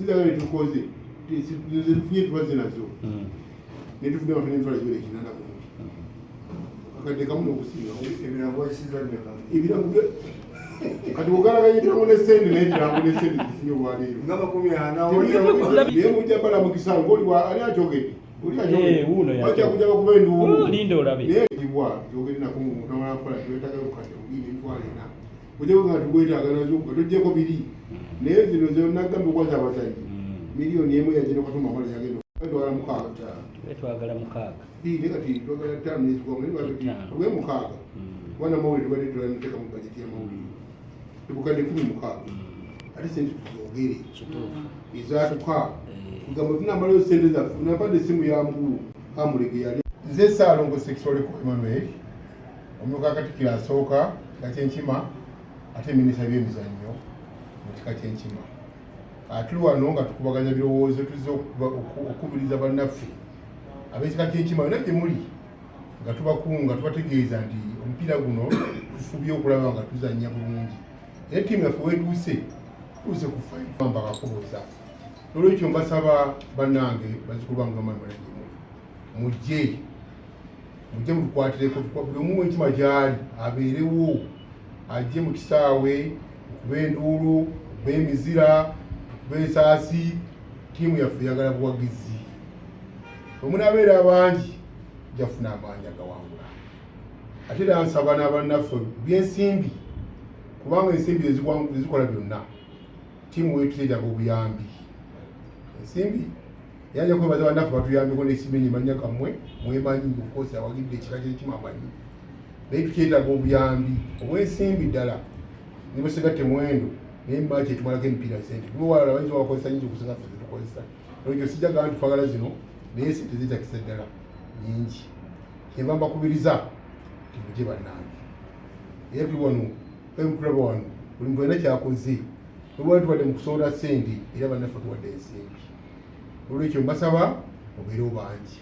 Sinzagala tukoze tufunye tubaze nazo netufune bafuna emitwalo giwera 8 kumpi akadde kamu n'okusinga. Ebirango wayisiza mmeka? Ebirango kati ogalaganya ebirango ne sente, naye ebirango ne sente zifunye olwaleero nga 40. Naye mujja bala mukisa ngaoli ani akyogedde oli. Eh, wuuno akyogedde yakyogedde. bakyakuja bakuba enduulu. Oh, linda olabe. Naye ibwa kyogedde nako muntu amala kukola twetagayo bukadde 2 emitwalo 4 ojja nga tugwetaaga nazo nga tojjeko biri, naye zino zonagambye okwaza abazannyi 1 million yagenda okatuma amala yagenda twala 6. Tube twagala 6. Naye kati twagala 5 nezigwamu 5. Tuwe 6 kubanga amawulire tubadde tulateeka mu bajeti y'amawulire ebukadde 16, ate sente tuzogere ezatuka. Kugamba tunamalayo sente zaffe, napadde esimu ya mukulu Kamulege yali. Nze Saalongo Sexoleko Emmanuel, omumyuka Katikkiro asooka nga kyenkima, ate minisita by'emizannyo mu kika ky'Enkima. Tuli wano nga tukubaganya birowoozo, tuzze okukubiriza bannaffe ab'ekika ky'Enkima yonna gye muli, nga tubakunga, tubategeeza nti omupiira guno tufubye okulaba nga tuzannya bulungi, era ttiimu yaffe wetuuse, tuuse ku famba kakubuza. Nolwekyo mbasaba bannange, bazzukulu bange bamwe mwena gye muli, mujje, mujje mutukwatireko. Buli omu enkima gyali abeerewo, ajje mu kisaawe okuba enduulu, okuba emizira, okuba ensaasi. Ttiimu yaffe eyagala buwagizi. Bwe munaabeera abangi, jafuna amaanyi agawangula. Ate era nsaba n'abannaffe byensimbi, kubanga ensimbi ezikola byonna. Ttiimu wetuteetaaga obuyambi, ensimbi. Era nja kwebaza bannaffe batuyambeko n'esimenyi mannya gammwe mwemanyi, okukosa awagidde ekika ky'Enkima amanyi, naye tukyetaaga obuyambi obw'ensimbi ddala. Ne bwesigatte muwendo, naye maaki etumalako emipiira sente, kuba walala bayinza bakozesa nyingi okusinga ffe zetukozesa. Olwekyo sijja gamba nti twagala zino, naye sente zeetakisa ddala nyingi. Kyenva mbakubiriza timujje bannange. Era tuli wano, tulaba wano buli muntu alina kyakoze. Olwali tubadde mu kusonda sente, era bannaffe tuwadde ensimbi. Olwekyo mbasaba mubeerewo bangi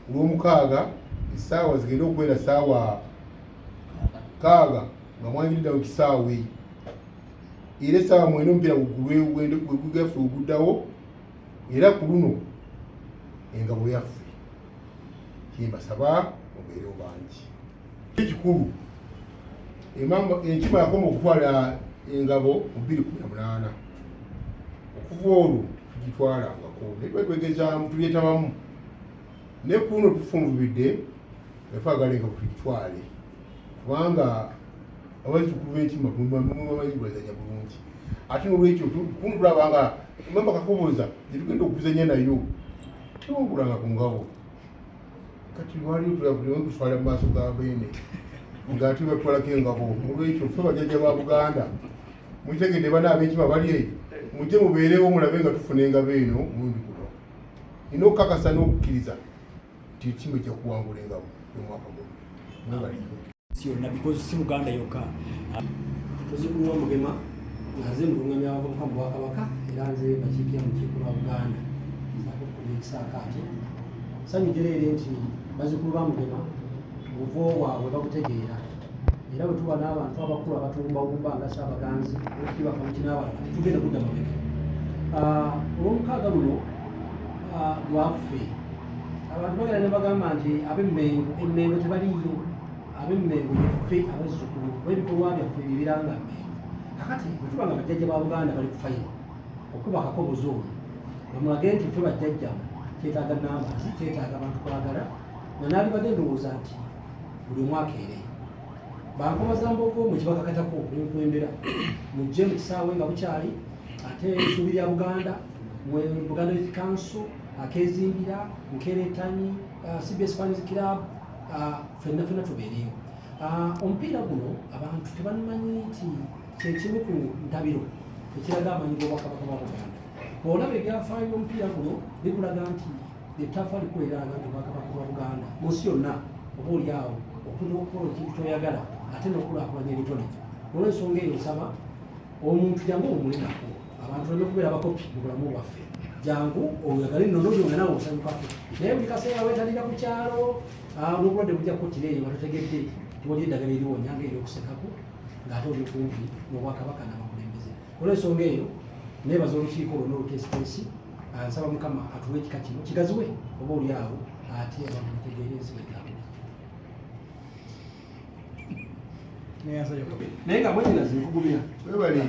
olwomukaaga, essaawa zigende okubeera saawa 6 nga mwanyiridde mu kisaawe, era essaawa 9 omupiira gwegugaffe oguddawo. Era ku luno engabo yaffe, kyembasaba mubeerewo bangi. Ekikulu, Enkima yakoma okutwala engabo mu 2018. Okuva olwo tugitwalangako, naye tuba twegezaamu, tubyetabamu, naye kuno tufunvubidde nga twagala engabo tugitwale, kubanga abazzukulu b'Enkima mubamanyi bazanya bulungi. Ate nolwekyo kuno tulaba nga mamba kakubuuza gyetugenda okuzanya nayo tewangulanga ku ngabo. Kati lwaliyo tulakutwala mu maaso ga Beene ng'ate batwalako engabo. Olwekyo ffe bajjajja ba Buganda mukitegedde, bana ab'Enkima bali eyo, mujje mubeerewo mulabe nga tufuna engabo eno omulundi guno. Nina okukakasa n'okukkiriza nti ekimu ejja kuwangula engabo y'omwaka guno. Mwebale nnyo. Si yonna, because si Buganda yokka. Muzukulu wa Mugema, nga nze mulungamya w'abavubuka mu bwakabaka, era nze bakiikira mu lukiiko lwa Buganda saako okukulira ekisaakaate. Ssanyu jjereere nti bazzukulu ba Mugema obuvo bwabwe babutegeera, era bwe tuba n'abantu abakulu abatuwumbawumba nga Ssaabaganzi Okiba Kamuki n'abalala, tetugenda kudda mabega. Olwomukaaga luno lwaffe. Abantu bagenda ne bagamba nti ab'Emmengo, Emmengo tebaliiyo. Ab'Emmengo yaffe abazzukulu, oba ebikolwa byaffe bibiranga Mmengo. Kakati bwe tuba nga bajjajja ba Buganda bali ku final okuba akakobozi ono, bamulage nti ffe bajjajjamu. Kyetaaga numbers, kyetaaga abantu kwagala nga naalibadde ndowooza nti buli omwaka ere bankoba mbogo mukibakakatako nenkulembera mujje mu kisaawe nga bukyali. Ate essuubi lya Buganda mwe Buganda Youth Council, akezimbira Nkeretanyi, CBS Fans Club, ffenna ffenna tubeereyo. Omupiira guno abantu tebamanyi nti kyekimu ku ntabiro ekiraga amaanyi g'obwakabaka bwa Buganda. Bw'olaba ebyafaayo by'omupiira guno, bikulaga nti ettaffaali kkulu eraga nti obwakabaka bwa Buganda mu nsi yonna oba oli awo okuva okukola ekintu kyoyagala ate n'okulaakulanya ebitone. Olw'ensonga eyo nsaba omuntu jangu omulinako abantu baleme kubeera bakopi mu bulamu bwaffe. Jangu oyagale nnono yo nga nawe osanyukako, naye buli kaseera weetalira ku kyalo, n'obulwadde bujja kukuttira eyo nga totegedde. Tiwali eddagala eriwonya nga eryokusekako ng'ate oli kumpi n'obwakabaka n'abakulembeze. Olw'ensonga eyo Nebaza olukiiko lwonna oluteesiteesi. Nsaba Mukama atuwe ekika kino kigaziwe, oba oli awo ate abantu bategeere ensi bwetambula. Naye nga mwenyinaze nkugumya. Webale.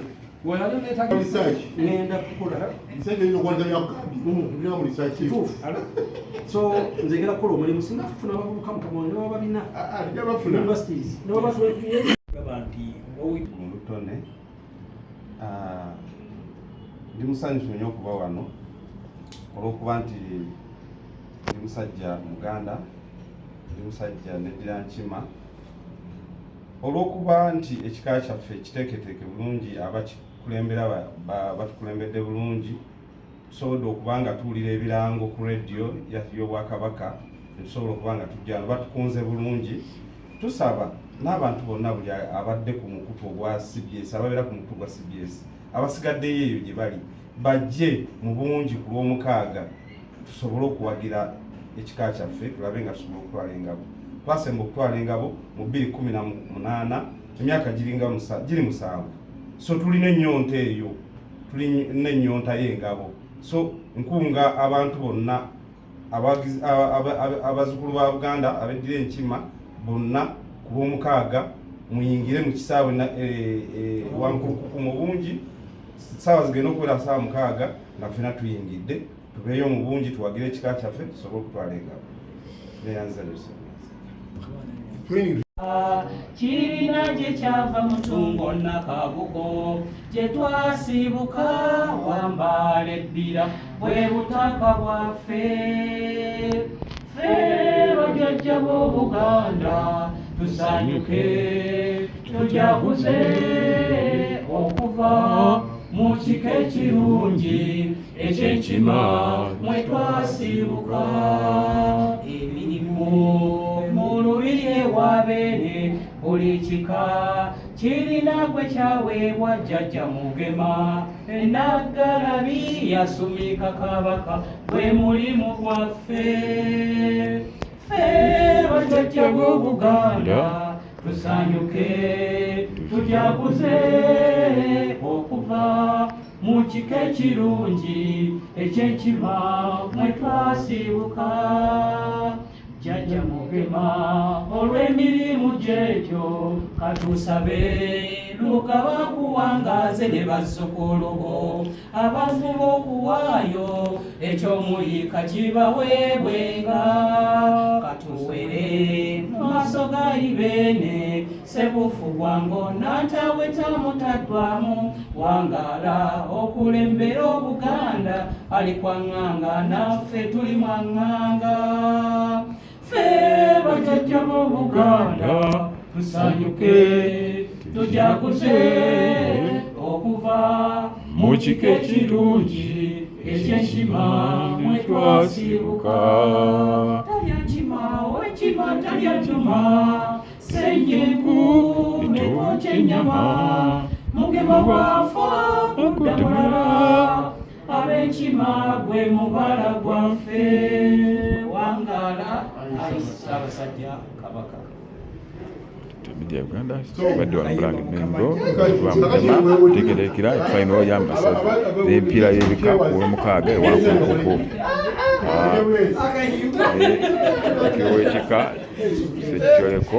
Wali neetaga Research. Ngenda kukola. Research eyinza okuwandiika byakugambye. Ebiraba mu research. Kituufu. So nze ngenda kukola omulimu singa tufuna abavubuka, Mukama, ne baba babina Ah, ah, tujja bafuna. universities ne baba Gamba nti Mu lutone, ndi musanyufu nnyo okuba wano olw'okuba nti ndi musajja Muganda, ndi musajja neddira Nkima. Olw'okuba nti ekika kyaffe kiteeketeeke bulungi, abakikulembera batukulembedde bulungi, tusobodde okuba nga tuwulira ebirango ku rediyo y'Obwakabaka, netusobola okuba nga tujja wano. Batukunze bulungi. Tusaba n'abantu bonna, buli abadde ku mukutu ogwa CBS, ababeera ku mukutu gwa CBS, abasigaddeyo eyo gye bali, bajje mu bungi ku Lwomukaaga tusobole okuwagira ekika kyaffe, tulabe nga tusobola okutwala engabo. Twasemba okutwala engabo mu 2018, emyaka giringa giri 7. So tulina ennyonta eyo, tulina ennyonta y'engabo. So nkunga abantu bonna abazzukulu ba Buganda abeddira Enkima bonna, ku Lwomukaaga muyingire mu kisaawe Wankulukuku mu bungi. Saawa zigenda okubeera saawa 6 nga ffena tuyingidde. Tubeeyo mu bungi, tuwagire ekika kyaffe, tusobole okutwala engabo. Neyanza. Training. Kirina gye kyava, mutungo Nakabugo gye twasibuka, wambaala ebbira bwe butaka bwaffe. Ffe bajjajja b'Obuganda tusanyuke, tujaguze okuva mu kika ekirungi eky'Enkima mwe twasibuka. Emirimu mu lubiri ewa Beene, buli kika kirina gwe kyaweebwa. Jjajja Mugema Enaggalabi yasumika Kabaka, gwe mulimu gwaffe. Ffe bajjajja b'Obuganda tusanyuke, tujaguze okuva mu kika ekirungi eky'Enkima mwe twasibuka. Jjajja Mugema olw'emirimu gyegyo, katusabe Lukaba kuwangaaze ne bazzukulu bo. Abafuba okuwaayo ekyomuyiika kibaweebwenga. Katuwere mu maaso ga Ibeene Sebufu bwango Nantawe tamutaddwamu, wangaala okulembera Obuganda. Ali kwaŋŋanga, naffe tuli mwaŋŋanga. Ffe bajjajja b'Obuganda tusanyuke, tujaguze okuva mu kika ekirungi eky'Enkima mwe twasibuka. Talya nkima ow'Enkima, talya juma senyengu nekokyenyama. Mugema bwafa kudda mulala, ab'Enkima gwe mubala gwaffe. Wangala ayi Ssaabasajja Kabaka. Media Uganda, tubadde wano Bulange Mengo Mugema tegerekera final y'amasaza n'empiira y'ebika ku Lwomukaaga ewankulukuku ekika sekitoleko.